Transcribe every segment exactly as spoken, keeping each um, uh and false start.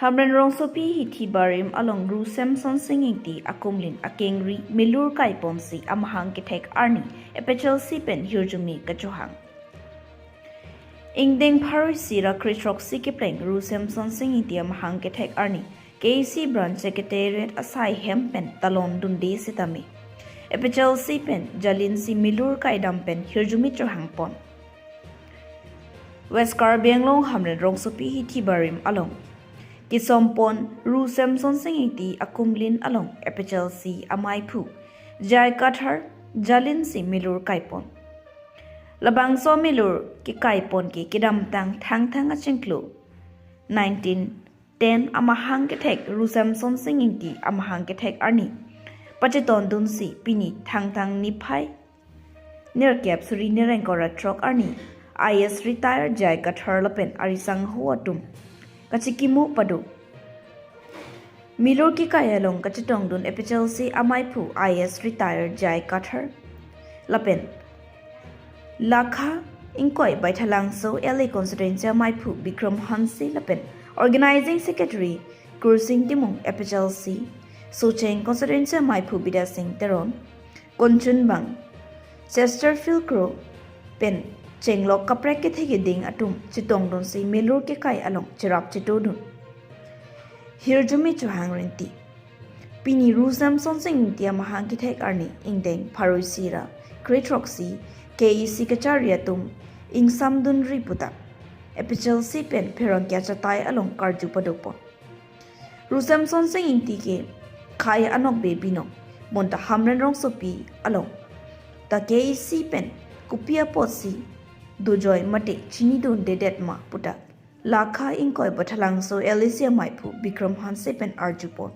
Hamren rongsopi Hithi Barim along Ru Semson Sing Ingti akumlin akengri milur kaiponsi amahang kethek arni A P H L C pen hirjume kachohang. Ingdeng pharo isi ra kre throksi kepleng Ru Semson Sing Ingti amahang kethek arni K A C branch secretariat asai hem pen talon dunde sitame A P H L C pen jalinsi milur kaidam pen hirjume chohangpon. West Karbi Anglong Hamren rongsopi Hithi Barim along kesompon Ru Semson Sing Ingti akumlin along A P H L C amaiphu J I Kathar jalinsi milur kaipon. Labangso milur kekaipon ke kedamtang Thangthang achingklo nineteen ten amahang kethek Ru Semson Sing Ingti amahang kethek arni pachetondunsi pini Thangthang niphai nerkep suri nerengkep ra throk arni I A S retired J I Kathar lapen arisangho atum kachekimo pado. Milur kekai along kachetongdun A P H L C amaiphu I A S retired J I Kathar lapen Lakha Ingkoi Baithalangso L A constituency amaiphu Bikram Hanse lapen organizing secretary Kursing Timung, A P H L C Socheng constituency amaiphu Bidya Sing Teron, Konchunbang, Chesterfield Kro pen chenglok kaprek kethe keding atum chetongdunsi milur kekai along cherap chetodun hirjume chohang rinti. Pini Ru Semson Sing Ingti amahang kethek arni ingdeng pharo isi ra kre throksi K A C kachari atum ingsamdunri puta A P H L C pen pherangke achatai along karju padopon. Ru Semson Sing Ingti ke khai anokbe binong, bonta Hamren rongsopi along ta K A C pen kopi apotsi dojoi mate chinidundedet ma puta Lakha Ingkoi Baithalangso L A C amaiphu Bikram Hanse pen arjupon.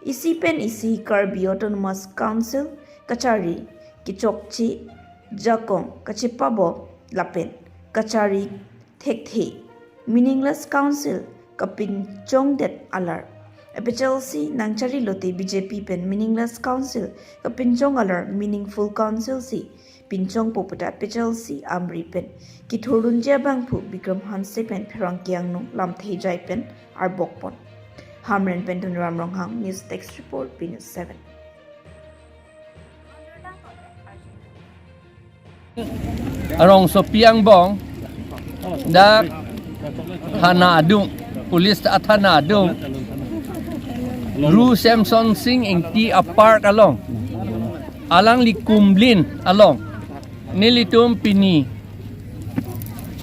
Isi pen isi Karbi Autonomous Council kachari kechokche, jakong kachepabo lapen kachari thekthe meaningless council kapinchongdet alar. A P H L C nangchari lote B J P pen meaningless council kapinchong alar meaningful council si pinchongpo puta A P H L C amri pen kethurdunji abangphu Bikram Hanse pen pherangke angno lamthe jai pen arbokpon. Hamren pen Dhoniram Ronghang, News Desk Report, B News seven. Rongsopi angbong dak thana adung, police athana adung, Ru Semson Sing Ingti apark along, alangli kumlin along nelitum pini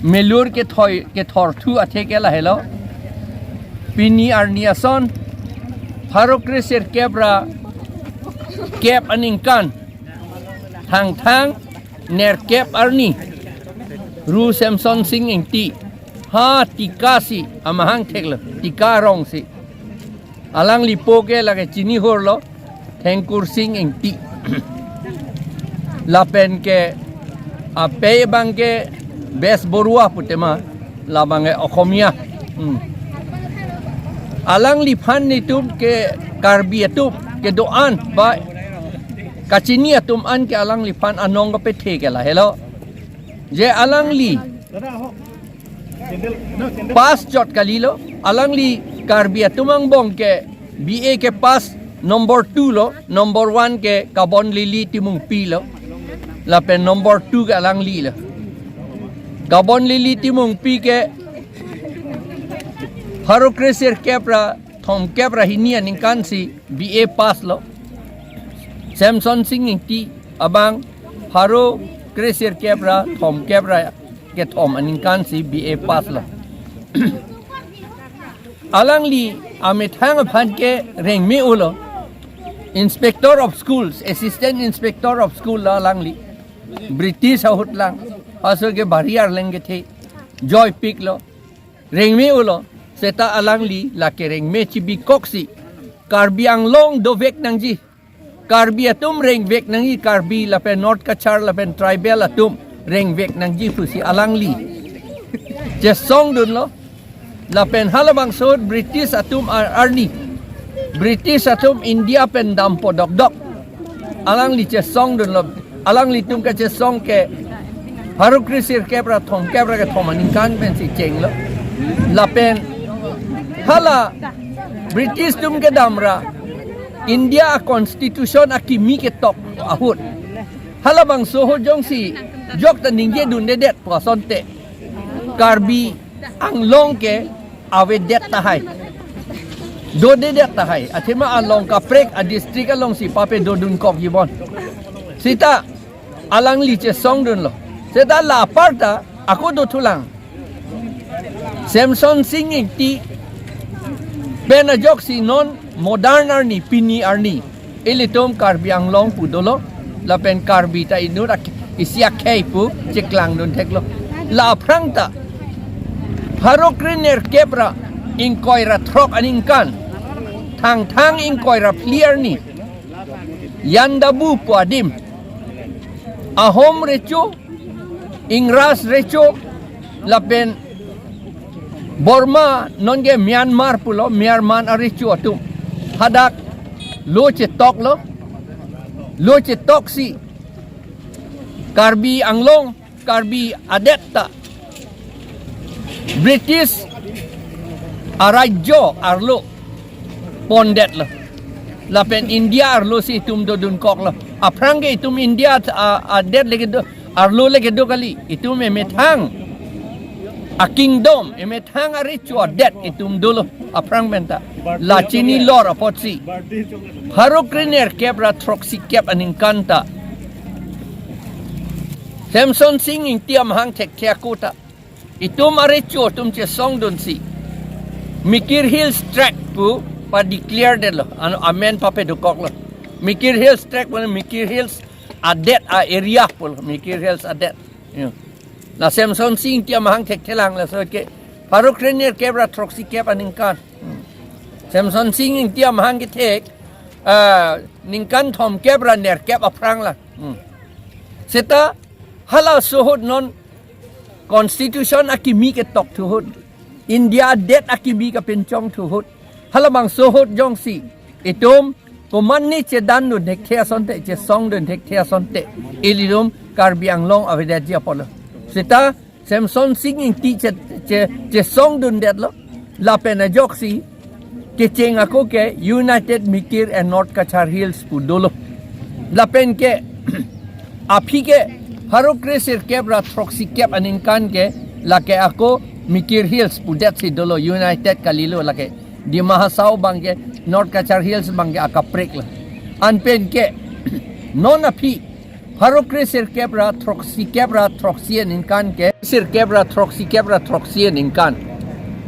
milur kethoi kethorthu atheke lahelo. Pini arni ason pharo kre sirkep ra kep aningkan Thangthang nerkep arni Ru Semson Sing Ingti ha Tika si amahang theklo, Tika rong si. Alangli po ke lake chinihurlo, Thengkur Sing Ingti. Lapen ke apei abang ke Bes Borua putema, labang ke Okhomia. Hmm. Alangliphan netum ke Karbi atum kedo-an ba kachini atum an ke alangliphan anong kapethe ke lahelo. Je alangli pass chot kalilo, alangli Karbi atum angbong ke B A ke pass number two lo, number one ke Kabon Lily Timungpi lo, lapen number two ke alangli lo. Kabon Lily Timungpi ke pharo kre sirkep ra thomkep ra hini aningkan si B A pass lo. Semson Sing Ingti abang pharo kre sirkep ra thomkep ra kethom aningkan si B A pass lo. Alangli amethang aphan ke rengme-o lo. Inspector of Schools, Assistant Inspector of School lo alangli. British ahut lang, aso ke bari arleng kethe, joipik lo, rengme-o lo. Seta alangli lake rengme chibikoksi Karbi Anglong dovek nangji, Karbi atum rengvek nangji, Karbi lapen North Cachar lapen tribal atum rengvek nangji pusi alangli chesongdunlo. Lapen halabangso British atum ar- arni, British atum India pen dampo dokdok, alangli chesongdunlo. Alanglitum kachesong ke pharo kre sirkep ra thomkep ra kethom aningkan pensi chenglo. Lapen Hala British atum kedamra India a constitution akimi ketok ahut, halabangso ahut jongsi jok ta ningjedundedet pu asonte, Karbi Anglong ke avedet tahai, dodedet tahai. Athema along kaprek a district alongsi papedodunkokji bon. Seta alangli chesongdunlo. Seta la aparta ako dothulang. Semsonsing Ingti pen ajoksi non modern arni, pini arni, ilitum Karbi Anglong pu dolo, lapen Karbi ta inut ak-, isi akhei pu cheklangduntheklo. La aphrang ta pharo krenerkep ra ingkoi ra throk aningkan, Thangthang ingkoi ra phli arni, Yandabu pu adim, Ahom recho, Ingras recho, lapen Burma, nonke Myanmar pulo, Myanmar arecho atum hadak lo chetoklo. Lo chetoksi Karbi Anglong, Karbi adet ta British arajyo arlo pondetlo. Lapen India arlo si itum dodunkoklo. Aphrang ke itum India a, adet le kedo, arlo le kedo kali. Itum emethang a kingdom, emethang arecho adet itum dolo aphrang penta. La chinilor apotsi pharo krenerkep ra throksikep aningkan ta Semsonsing Ingti amahang thekthe ako ta itum arecho atum chesongdunsi Mikir Hills Tract pu padeclare detlo, ano amen papedokoklo. Mikir Hills Tract pu Mikir Hills adet a area pulo, Mikir Hills adet. Yo. La Semsonsing Ingti amahang thekthelang laso ke pharo krenerkep ra throksikep aningkan. Hmm. Semsonsing Ingti amahang kethek, ah, ningkan thomkep ra nerkep aphrang la. Hmm. Seta halaso ahut non constitution akimi ketok thu ahut, India adet akimi kapinchong thu ahut, halabangso ahut jongsi itum komatne chedandunthekthe asonte, chesongdunthekthe asonte, ilitum Karbi Anglong avedetji apotlo. Seta Semsonsing Ingti che, che, chesongdundetlo. Lapen ajoksi kecheng ako ke United Mikir and North Cachar Hills pu dolo. Lapen ke aphi ke pharo kresirkep ra throksikep aningkan ke lake ako Mikir Hills pudetsi dolo, united kalilo lake. Dima Hasao abangke, North Cachar Hills abangke akapreklo. Anpen ke non aphi pharo kresirkep ra throksikep ra throksi aningkan ke, sirkep ra throksi kep ra throksi aningkan,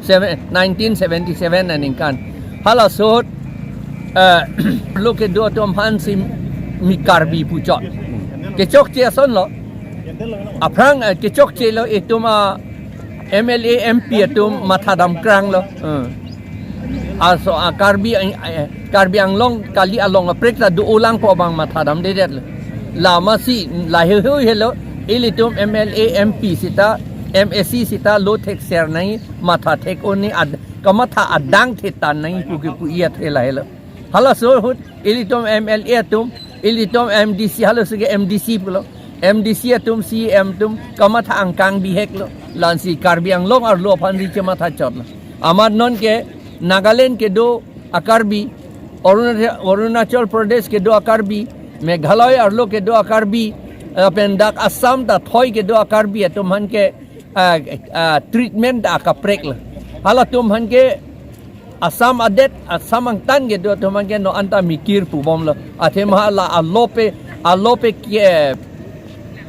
seven, nineteen seventy-seven aningkan. Halaso ahut, eh, lo kedo atum aphansi mi Karbi puchot. Kechokche asonlo. Aphrang, eh, kechokchelo itum a M L A, M P atum mathadam kranglo. Eh. Aso a Karbi, eh, Karbi Anglong kali along aprek ta do-olangpo abang mathadamdedetlo. Lamasi laheihui helo, ilitum M L A, M P sita, M A C sita lo thekser nangji, matha thek-o nangji, ad-, kamatha adang thetan nangji pu kepu-i athe lahelo. Halaso ahut ilitum M L A atum, ilitum M D C, halaso ke M D C pulo, M D C atum, C M atum kamatha angkang biheklo. Lasi Karbi Anglong arlo aphansi chemathachotlo. Amat nonke Nagaland kedo a Karbi, Aruna-, Arunachal Pradesh kedo a Karbi, Meghalaya arlo kedo a Karbi, lapen dak Assam ta thoi kedo a Karbi atum aphan ke, ah, ah, treatment ta akapreklo. Halatum aphan ke Assam adet, Assam angtan kedo atum aphan ke non anta Mikir pubomlo. Athema la alope, alope ke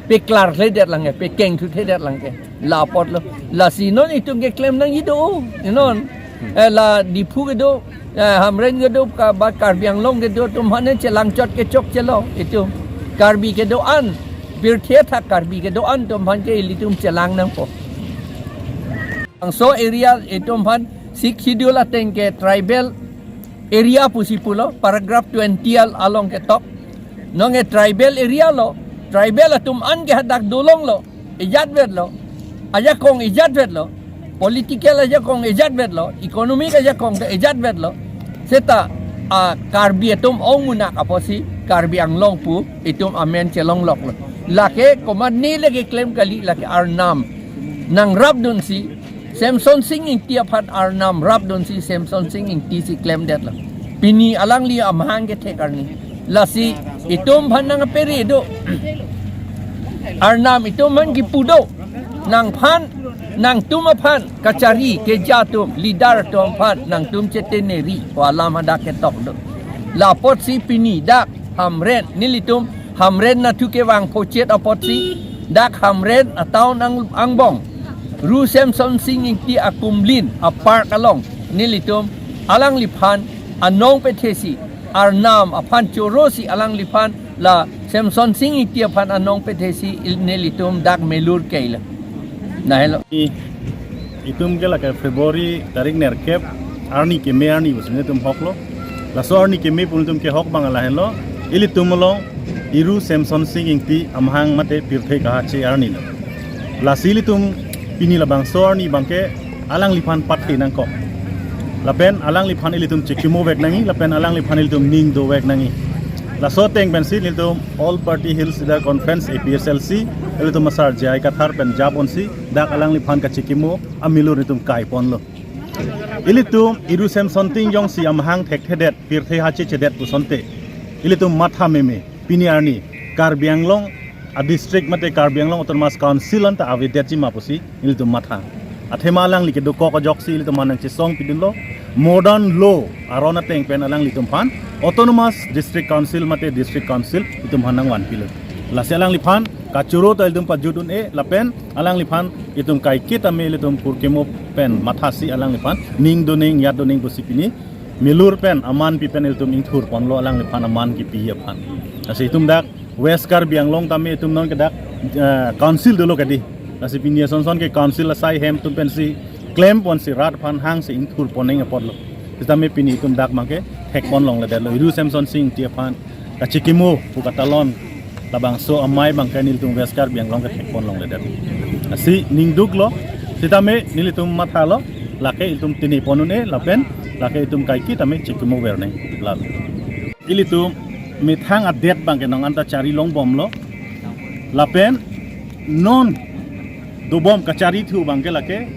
peklarthledetlang ke, pekengthuthledetlang ke. La apotlo. Lasi non itum keklem nangji do, non. Eh, la Diphu kedo, eh, Hamren kedo, ka, ba Karbi Anglong kedo atum aphan chelangchot kechokchelo itum. Karbi kedo-an, pirthe athak Karbi kedo-an atum aphan ke ilitum chelang nangpo. Bangso area itum aphan Sixth Schedule ateng ke tribal area pusi pulo, paragraph twenty al-, along ketok. Nonke tribal area lo, tribal atum an ke hadak dolonglo, ejatvetlo, ajakong ejatvetlo, political ajakong ejatvetlo, economic ajakong ta ejatvetlo. Seta a Karbi atum ongmunak apotsi Karbi Anglong pu itum amen chelongloklo. Lake komatne le keklem kali, lake arnam nangrapdunsi Semson Sing Ingti aphan arnam rapdunsi Semson Sing Ingti si klemdetlo. Pini alangli amahang kethek arni. Lasi itum aphan nangpere do. Arnam itum aphan kipu do. Nangphan, nangtum aphan, kachari keja atum, leader atum aphan nangtum cheteneri pu alam hadak ketok do. La apotsi pini dak Hamren, nelitum Hamren nathu kevang pochet apotsi dak Hamren a-town ang-, angbong Ru Semson Sing Ingti akumlin a-park along nelitum alangliphan anong pethesi, arnam aphan chorosi alangliphan, la Semson Sing Ingti aphan anong pethesi il-, nelitum dak melur keilo. Lahelo. I-, itum ke lake February tarik nerkep arni keme arni pusi nelitum hoklo. Laso arni keme pu nelitum kehok abang lahelo. Ilitum along Iru Semson Sing Ingti amahang mate pirthe kahache arnilo. Lasi ilitum pini labangso arni abangke alangliphan pathe nangkok. Lapen alangliphan ilitum chekimo vek nangji, lapen alangliphan ilitum ning dovek nangji. Laso ateng pensi nelitum All Party Hills Leader Conference, A P H L C, ilitum asar J I Kathar pen japponsi dak alangliphan kachekimo amelur nelitum kaiponlo. Ilitum Iru Semson Sing Ingti jongsi amahang thekthedet, pirthe hachechedet pu asonte ilitum matha meme, pini arni Karbi Anglong a-district mate Karbi Anglong Autonomous Council anta avedetji ma pusi ilitum matha. Athema alangli kedokok ajoksi ilitum aphan nangchesong pidunlo. Modern law aron ateng pen alanglitum aphan Autonomous District Council mate District Council itum aphan nangvanpilo. Lasi alangliphan kachoro ta ilitum pajut un-e, lapen alangliphan itum kaiketa me ilitum kurkemo pen mathasi alangliphan ning doning yat doning pusi pini melur pen aman pi pen ilitum ingthurponlo alangliphan aman kipi aphan. Lasi itum dak West Karbi Anglong tame itum non ke dak, eh, council dolo kedi. Lasi pini asonson ke council asai hem atum pensi klemponsi rat aphan hangsi ingthurpon neng apotlo. Sitame pini itum dak abangke thekpon longledetlo. Iru Semson Sing Ingti aphan kachekimo pu katalon labangso amei abangke nelitum West Karbi Anglong ke thekpon longledet. Lasi ning duklo, sitame nelitum mathalo, lake itum tenepon un-e, lapen lake itum kaiketa me chekimo ver neng. Lalo. Ilitum methang adet abangke non anta chari longbomlo. Lapen non dobom kachari thu abangke lake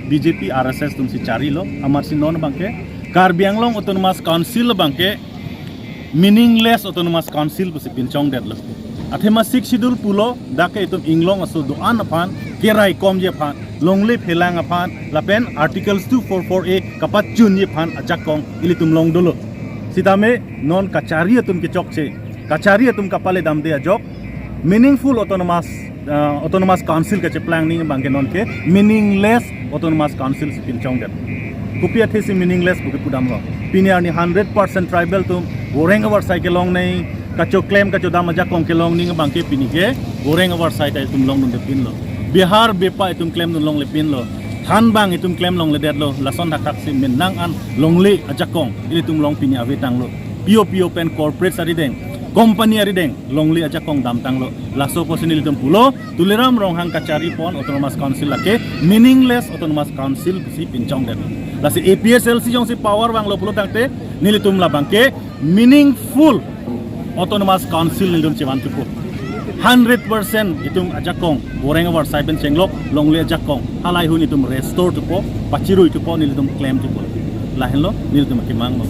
B J P R S S atumsi charilo. Amatsi non abangke Karbi Anglong Autonomous Council abangke meaningless Autonomous Council pusi pinchongdetlo. Athema Sixth Schedule pulo dak ke itum inglong aso do-an aphan keraikomji aphan, longle phelang aphan, lapen Articles two four four A kapachunji aphan ajakong ilitum long dolo. Sitame non kachari atum kechokche, kachari atum kapaledamde ajok, meaningful autonomous, uh, Autonomous Council kacheplang nangji abangke non ke meaningless Autonomous Council si pinchongdet. Kopi athesi meaningless pu kepudamlo? Pini arni hundred percent tribal atum goreng avarsai kelong nangji, kachoklem kachodam ajakong kelong nangji abangke pini ke goreng avarsai ta itum longdunde pinlo. Bihar bepa itum klemdun longle pinlo. Thanbang itum klem longledetlo. Lason thakthak si menang an longle ajakong ilitum along pini avetanglo. P O P O pen corporate arideng, company arideng longle ajakong damtanglo. Laso apotsi nelitum pulo, Tuliram Ronghang kacharipon Autonomous Council lake meaningless Autonomous Council si pinchongdet. Lasi A P H L C jongsi power vanglo pulo tangte nelitum labangke meaningful Autonomous Council nelitum chevan thupo. Hundred percent itum ajakong goreng avarsai pen chenglok longle ajakong halahei ahut itum restore thupo, pachirui thupo, nelitum klem thupo. Lahenlo nelitum akemang lo.